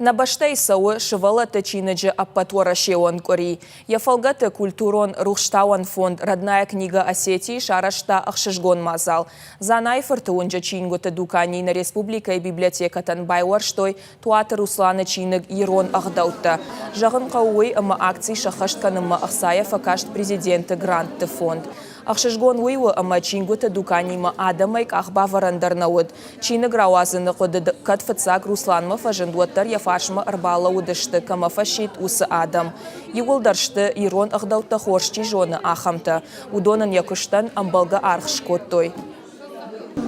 Нӕ бӕстӕйы цӕуы сывӕллӕтты чиныджы ӕппӕтуӕрӕсеон къуыри. Йӕ фӕлгӕты культурон-рухстауӕн фонд «Родная книга Осетии» сарӕзта ӕхсызгон мадзал. Дзанайы-фырты уынджы чингуыты дуканийы нӕ республикӕйы библиотекӕтӕн байуӕрстой Туаты Русланы чиныг «Ирон ӕгъдӕуттӕ». Зӕгъын хъӕуы уый, ӕмӕ акци сӕххӕст кӕнынмӕ ӕхцайӕ фӕкаст президенты грантты фонд. Ӕхсызгон уый у, ӕмӕ чингуыты дуканимӕ адӕмӕй къахбавӕрӕн дӕр нӕ уыд. Чиныг рауадзыны хъуыды кӕд фыццаг Русланмӕ фӕзынд, уӕддӕр йӕ фарсмӕ ӕрбалӕууыдысты, кӕмӕ фӕсидт, уыцы адӕм. Иууылдӕр сты, ирон ӕгъдӕуттӕ хорз чи зоны, ахӕмтӕ. Уыдон ын йӕ куыстӕн ӕмбӕлгӕ аргъ скодтой.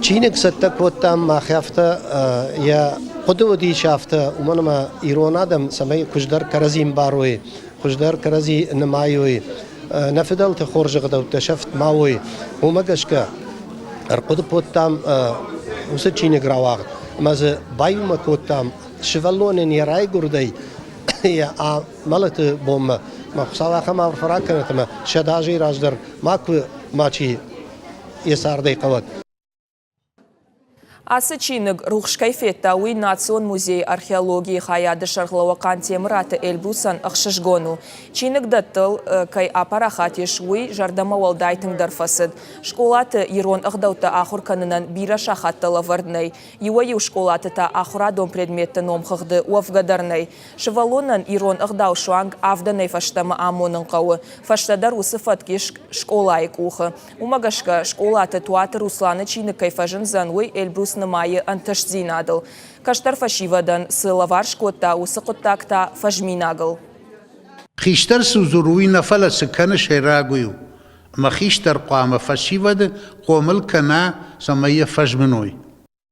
Чиныг цӕттӕ кодтам мах афтӕ, йӕ хъуыды уыдис афтӕ, уымӕн ӕмӕ ирон адӕм цӕмӕй хуыздӕр кӕрӕдзи ӕмбарой, хуыздӕр кӕрӕдзи нымайой, нӕ фыдӕлты хорз ӕгъдӕуттӕ сӕфт ма уой, уымӕ гӕсгӕ ӕрхъуыды кодтам уыцы чиныг рауагъд ӕмӕ дзы баиумӕ кодтам сывӕллонӕн йӕ райгуырдӕй йӕ мӕлӕты бонмӕ. Мӕ Хуыцау ахӕм арфӕ ракӕнӕт ӕмӕ 100 азӕй раздӕр макуы мачи йӕ цардӕй хъӕуӕд. Ацы чиныг рухс кӕй федта, уый Национ музейы археологийы хайады сӕргълӕууӕг Хъантемыраты Эльбрусӕн ӕхсызгон у. Чиныгдӕттыл кӕй апарахат ис, уый зӕрдӕмӕ уӕлдай тынгдӕр фӕцыд. Скъолаты ирон ӕгъдӕуттӕ ахуыр кӕнынӕн бирӕ сахаттӕ лӕвӕрд нӕй. Иуӕй-иу скъолаты та ахуырадон предметты номхыгъды уӕвгӕ дӕр нӕй. Сывӕллонӕн ирон ӕгъдау суанг авдӕнӕй фӕстӕмӕ амонын хъӕуы. Фӕстӕдӕр уыцы фӕтк ис скъолайы къухы. Уымӕ гӕсгӕ, скъолаты Туаты Русланы чиныг кӕй фӕзындзӕн, уый Эльбрус нымайы ӕнтыстдзинадыл. Кӕстӕр фӕсивӕдӕн цы лӕвар скодта, уыцы хъуыддаг та фӕзминагыл. Хистӕр цы дзуры, уый нӕ, фӕлӕ цы кӕны, сӕйраг уый у. Ӕмӕ хистӕр хъуамӕ фӕсивӕды хъомыл кӕна, цӕмӕй йӕ фӕзмыной.